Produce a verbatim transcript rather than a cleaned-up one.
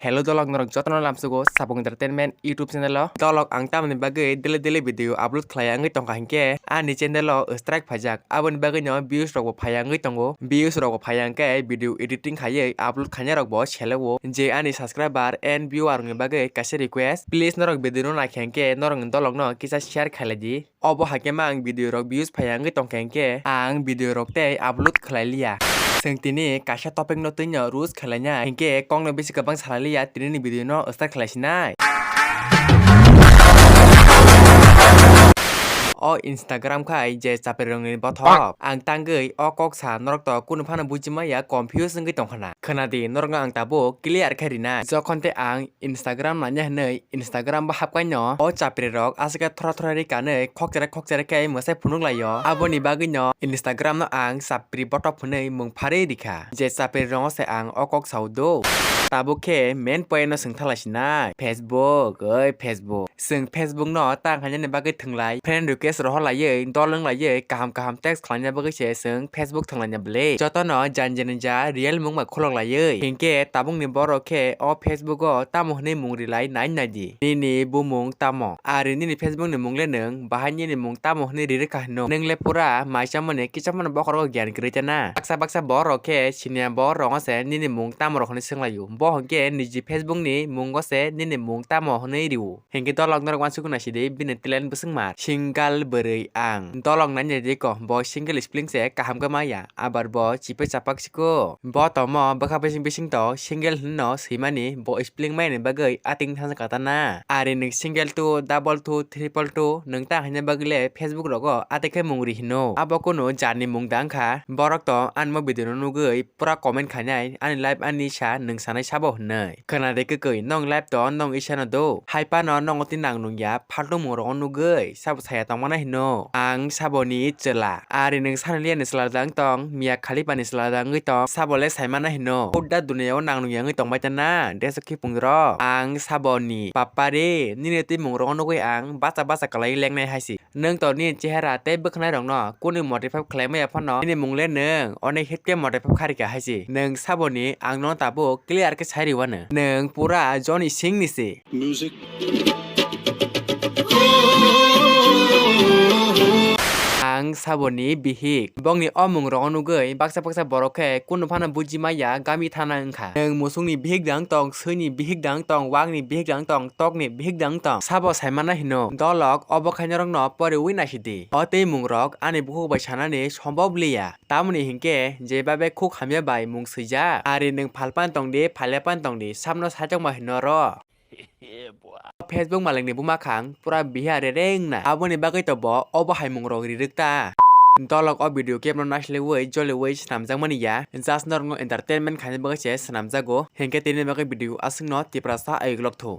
Hello dolok, norok jotono lamsugo Sabung Entertainment YouTube channel o. Dolok, ang tamoni bagwi daily daily video upload khlai wngwi tongkha hinkhe ani channel o strike phaijak, aboni bagwi no views rok bo phaiya wngwi tongo. Views rok bo phaiya hinkhe video editing khaiwi upload khainai rok bo selo o. Je ani subscriber and viewer rokni bagwi kaisa request, please norok video no naikha hinkhe norokni dolok no kisa share khailai di. Obo hai khe ma ang video rok views phaiya wngwi tongkha hinkhe ang video rok tei upload khlai liya. Chwng tini kaisa topic no twino roast khlai nai hinkhe kokno bisi kwbang salai liya, tini ni video no start khlai sinai. O Instagram khai je chapri rokni bothop ang tangwi o kok sa norok to kunu phano buji maya, confuse wngwi tongkha na. Khna di, norok no ang tabuk clear khe rinai. Jokhon tei ang Instagram nanya hinwi Instagram bo hapkaino o chapri rok aswk khe thora thora ri kanwi khokchera khokchera khe mwsai phunuk laio. Aboni bagwino Instagram no ang chapri botok hwnwi mung pharwi rikha, je chapri rokno se ang o kok sao do. Tabuk khe main point no swng thala sinai, Facebook, oi Facebook. Chwng Facebook no tang khainani bagwi thwnglai, friend request rohor laiwi, dol wng laiwi, kaham kaham text khlaina bagwi se chwng Facebook thwnglaina bwle. Jotono janjani ja real mung bai khulok laiwi. Hinkhe tabukni borok khe o Facebook o tamo hwnwi mung rilai nai nai di. Nini bumung tamo? Ari nini Facebook ni mung le nwng, bahai nini mung tamo hwnwi rirwkha hino? Nwng le pura mai chamani kicham mani bokhorogo gyan kwrwi tana. Baksa baksa borok khe siniya borok se nini mung tamo rok hwnwi swnglaio. Bo hinkhe niji Facebook ni mungo se nini mung tamo hwnwi rio. Hinkhe dolok norok uansukgwi naisidi bini talent bwswk mar. Single bwrwi ang. Dolok nai naidi ko, bo single spelling se kaham khe maya. Abar bo chipe chapak siko. Bo tomo bwkha bising bising to single hwnwi no swimani, bo spelling maya ni bagwi ating thangsa katana. Ari nwng single two, double two, triple two nwng ta haina bagwi le Facebook rogo atai khe mung ri hino. Abo kunu jarni mung da wngkha. Borok to ani mo video no nugwi pura comment khainai, ani life ani sa nwng sanai sabo hwnwi. Khna de kwkwi, nong life to nong isano do. Hai phano nongo tini nang nungya, phaltu mung rogo nugwi sabo saya tongmana hino. Ang saboni chwla. Ari nwng sani liya ni chwla da wng tong, Mia Khalifa ni chwla da wngwi tong, sabo le saimana hino. Hudda duniya o nang nungya wngwi tongbai tana, deso khipung rok. Ang saboni papa re, nini twi mung rogo nugwi ang bacha bacha kwlai lengnai hai si. Nwng to nini chehara tei bwkhanai rokno kunu modify khlai maya phano nini mung le nwng onek hit khe modify kharika hai si. Nwng saboni ang no tabuk clear khe sai riwano. Nwng pura Johnny Singh ni se. Music. Ang saboni bihik. Bongni o mung rogo nugwi baksa baksa borok khe kunu phano buji maya, gami thana wngkha. Nwng musukni bihik da wng tong, swini bihik da wng tong, wakni bihik da wng tong, tokni bihik da wng tong. Sabo saimana hino. Dolok, obo khainarokno poriwi naisidi. O tei mungrok ani bukhuk bai sanani sombob liya. Tamoni hinkhe je babe khuk hamya bai mung swijak. Ari nwng phalpan tongdi, phalyapan tongdi, samno saichokma hino ro. Facebook malingni buma khang pura biha rereng na. Aboni bagwi to bo obo hai mungrok rirwk ta. Dolok o video kebno naislewi joliwi swnamjakmani ya. Just norokno entertainment khaina bagwi se swnamjago. Hinkhe tini bagwi video aswkno Tiprasa ayuklok thu.